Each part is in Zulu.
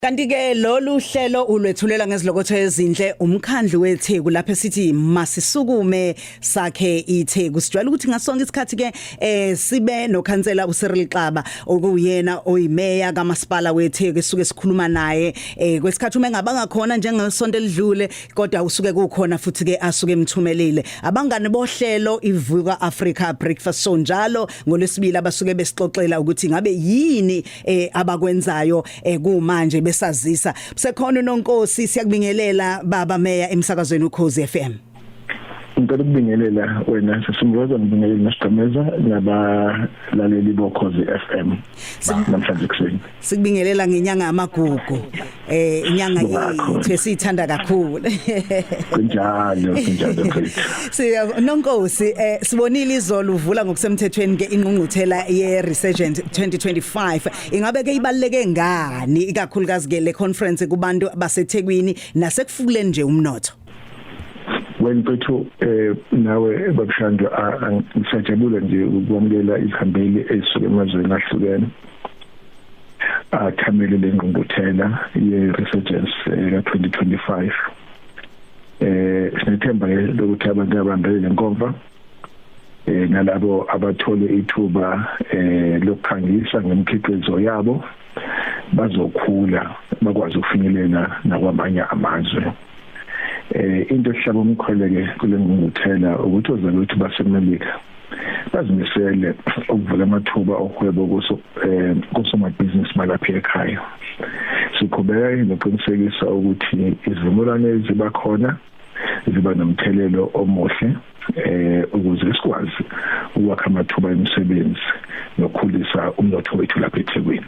Kanti ke lolu hlelo ulwethulela ngezilokotho ezinhle umkhandlu weTheku lapho esithi masisukume sakhe iTheku. Sijwayele ukuthi ngasonke isikhathi ke sibe nokhansela uCyril Xaba, okuyena oyimeya kamasipala weTheku, esuke sikhuluma naye kwesikhathi uma engabanga khona njengesonto elidlule, kodwa usuke kukhona futhi ke asuke emthumelile abangani bohlelo iVuka Africa Breakfast Show njalo ngolwesibili, abasuke besixoxela ukuthi ngabe yini abakwenzayo kumanje besazisa. Sekhona uNonkosi. Siyakubingelela, baba meya, emsakazweni Ukhozi FM. Ngicela ukubingelela wena, sesimroza, ngibingelele noSigqemeza nabalaleli boKhozi FM namhlanje kuseni. Sikubingelela ngenyanga yamagugu, inyanga yethu esiyithanda kakhulu. Kunjalo, kunjalo mfethu. Siya Nonkosi, sibonile izolo uvula ngokusemthethweni ke ingqungquthela ye Resurgence 2025. Ingabe ke ibaluleke ngani ikakhulukazi ke le conference kubantu baseThekwini nasekufukuleni nje umnotho? Wena mfethu, nawe babushandu, ngisajabula nje ukwamukela izihambeli ezisuka emazweni ahlukene athamele lengqungquthela ye-Resurgence ka-2025. Sinethemba ke lokuthi abantu abambele lenkomfa nalabo abathole ithuba lokukhangisa ngemikhiqizo yabo bazokhula, bakwazi ukufinyelela nakwamanye amazwe. Into ehlaba umxhwele ke kule ngqungquthela ukuthi ozakwethu baseMelika bazimisele ukuvula amathuba ohwebo kuso kosomabhizinisi balapha ekhaya. Siqhubeka nokuqinisekisa ukuthi izivumelwano eziba khona ziba nomthelelo omuhle ukuze sikwazi ukwakha amathuba emisebenzi nokukhulisa umnotho wethu lapha eThekwini.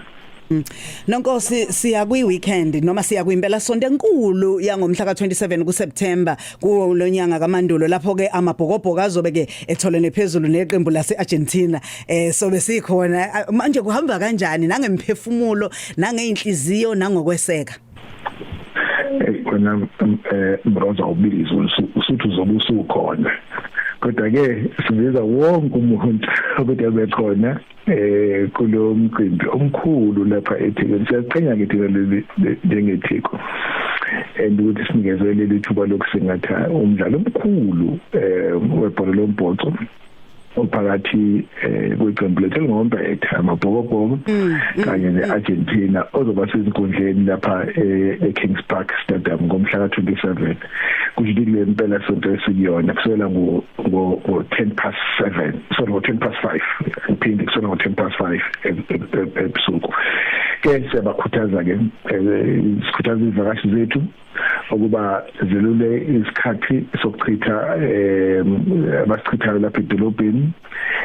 Nonkosi, siya kwi weekend noma siya kwimpela sonto enkulu yangomhla ka27 kuSeptember kuwo lonyanga kaMandulo, lapho ke amaBhokobhoko azobe ke etholene phezulu neqembu lase Argentina. Sobe sikhona manje, kuhamba kanjani nangemphefumulo, nangeinhliziyo, nangokweseka? Wena Mroza, ubizo usuthi uzobe usukhona, kodwa ke sibiza wonke umuntu ukuthi abe khona kulo mcimbi omkhulu lapha eThekwini. Siyaqhenya ke thina leli njengeTheku and ukuthi sinikezwe leli thuba lokusingatha umdlalo omkhulu webhola lombhoxo ophakathi kweqembu lethu elingompetha, amaBhokobhoko, kanye neArgentina, ozoba sezinkundleni lapha eKings Park Stadium ngomhla ka27, kusho ukuthi kule mpela sonto esikuyona, kusukela ngo ngo 10 past 7, sorry, ngo 10 past 5, ngiphinde, kusukela ngo 10 past 5 ebusuku. Ke siyabakhuthaza ke, sikhuthaza izivakashi zethu ukuba zelule isikhathi sokuchitha abasichithayo lapha edolobheni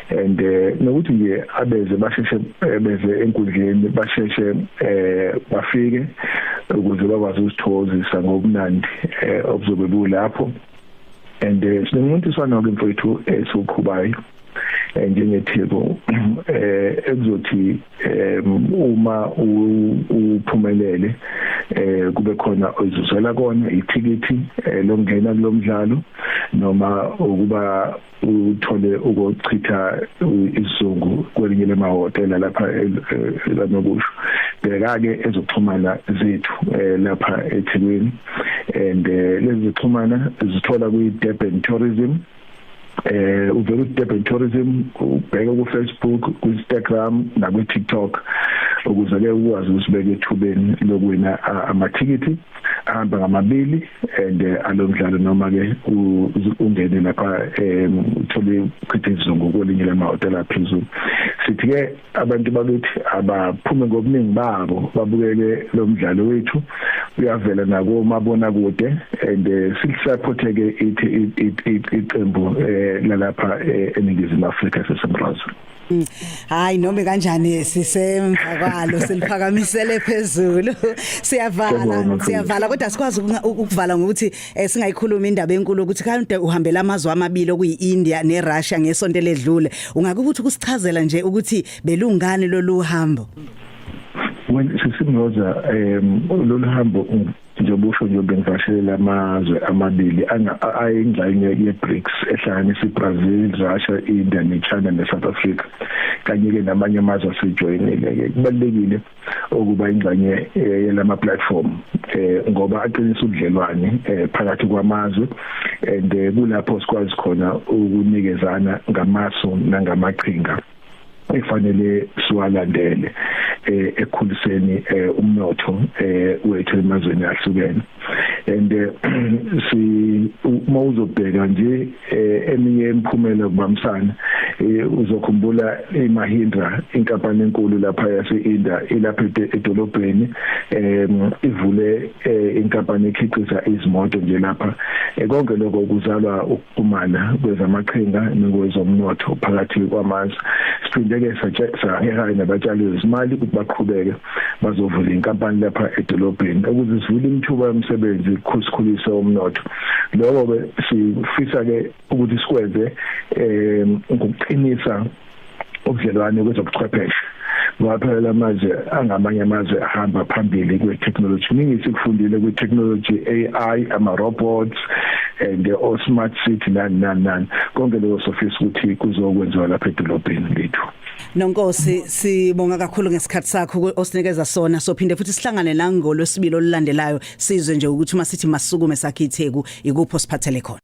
and nokuthi nje abeze basheshe beze enkundleni, basheshe bafike ukuze bakwazi ukusithokozisa ngobunandi obuzobe bulapho. And sinomncintiswano ke mfowethu esiwuqhubayo njengeTheku, ekuzothi uma uphumelele kube khona oyizuzela kona ithikithi lokungena kulomdlalo noma ukuba uthole ukuchitha isizungu kwelinye lemahhotela lapha lanokusho. Bheka ke ezokuxhumana zethu lapha eThekwini, and lezi zixhumana zithola kwi Durban Tourism. Uvela uDurban Tourism, ubheke ku Facebook, ku Instagram na ku TikTok ukuze ke ukwazi usibeke ethubeni lokuwina amathikithi ahamba ngamabili and alomdlalo, noma ke ungene lapha uthole uchithe isizungu kwelinye lamahhotela aphezulu. Sithi ke abantu bakithi abaphume ngobuningi babo babukele lo mdlalo wethu, uyavela nakomabona kude, and silisupport ke ithi iqembu lalapha eNingizimu Afrika, sesemrazo. Hayi, noma kanjani sisemva kwalo, siliphakamisele phezulu. Siyavala, siyavala, kodwa sikwazi ukuvala ngokuthi singayikhuluma indaba enkulu ukuthi kade uhambela amazwe amabili okuyi-India neRussia ngesonto eledlule. Ungakuthi ukusichazela nje ukuthi belungani lolu hambo? Wena, sisimroza, lolu hambo Njengoba usho nje, bengivakashele amazwe amabili ayingxenye ye-BRICS, ehlanganisa iBrazil, Russia, India neChina neSouth Africa, kanye ke namanye amazwe asejoyinile ke. Kubalulekile ukuba ingxenye yalama platform ngoba aqinisa ubudlelwane phakathi kwamazwe, and kulapho sikwazi khona ukunikezana ngamasu nangamaqhinga ekufanele siwalandele ekukhuliseni umnotho wethu emazweni ahlukene. And si uma uzobheka nje eminye imiphumela kubambisana, uzokhumbula iMahindra, inkampani enkulu lapha yase-India, ilapha edolobheni, ivule inkampani ekhiqiza izimoto nje lapha. Konke lokho kuzalwa ukuxhumana kwezamaqhinga nokwezomnotho phakathi kwamazwe. Siphinde ke saheha nabatshali bezimali ukuthi baqhubeke bazovula inkampani lapha edolobheni ukuze sivule imithuba yomsebenzi, kusikhulise umnotho. Lokho ke sifisa ke ukuthi sikwenze ngokuqinisa ubudlelwane kwezobuchwepheshe, ngoba phela lamazwe angamanye amazwe ahamba phambili kwe-technology. Kuningi sikufundile kwi-technology, AI, ama-robots and o smart city, nani nani nani. Konke lokho sofisa ukuthi kuzokwenziwa lapha edolobheni lethu. Nonkosi, sibonga kakhulu ngesikhathi sakho osinikeza sona. Sophinde futhi sihlangane nangolwesibili olulandelayo, sizwe nje ukuthi uma sithi masukume sakhe iTheku, ikuphi osiphathele khona.